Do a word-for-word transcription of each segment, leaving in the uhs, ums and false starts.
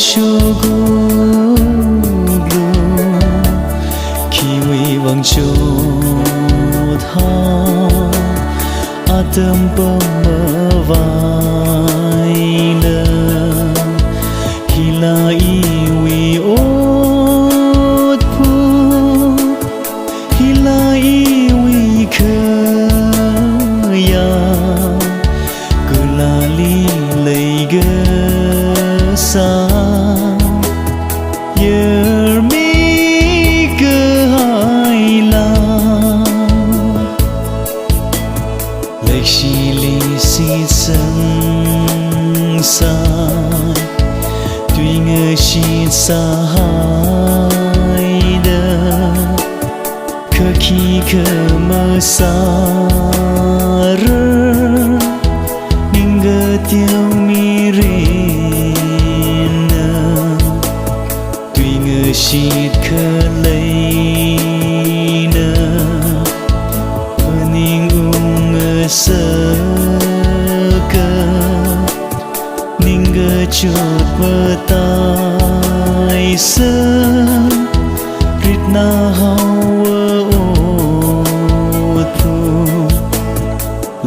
shoklu, khiwui vang chotha, atam pam mavaila, hila iwui otphut, hila iwui khayā, kalāli leikasā, yarmi kahaila, leishili shitsangsai, tuingashit sāhaida, khaki khamasāra, ningkateo mirinna, tuingashit khaleina, phaningung ngasaka, ningkachot mataisa, ritna haowa otphut,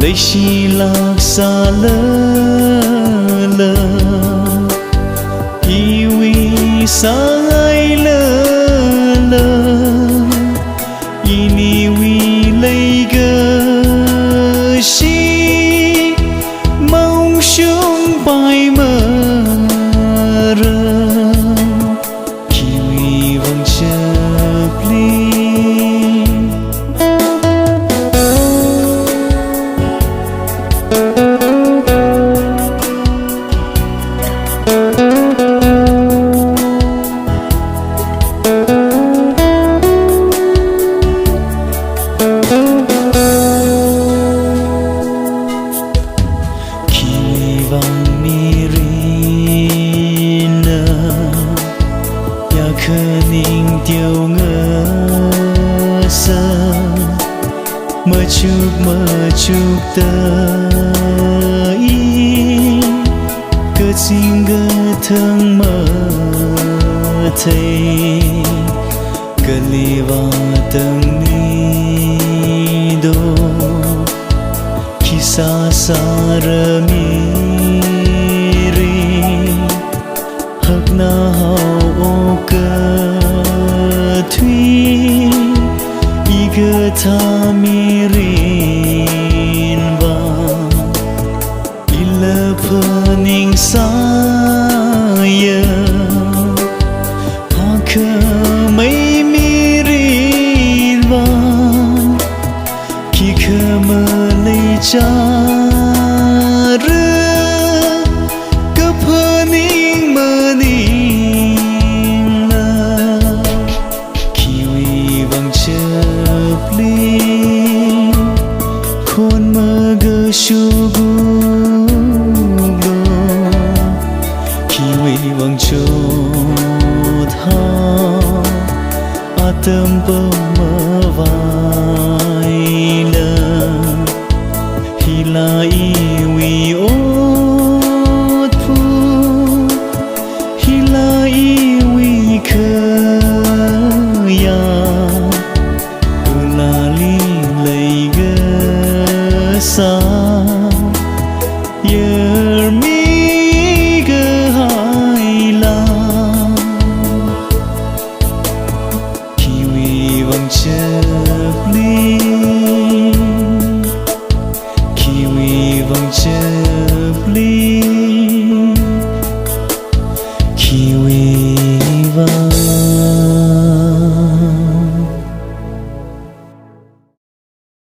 leishilāk sālala, iwui sāngailala, iniwui leikashi maungshungpaimara, khiwui vang chapli. Khiwui vang mirinna, ya khaning teo ngasa, machuk machukta i, kazing kathang mathei, kali vātang nido, khi sāsāra mirin, hakna hao okathui, i kathā mirin vang, ila phaning sāya, phākhamei mirin vang, khikha malei chara, kaphaning maningla, khiwui vang chapli, khon makashoklu, khiwui vang chotha, atam pam mavaila, hila iwui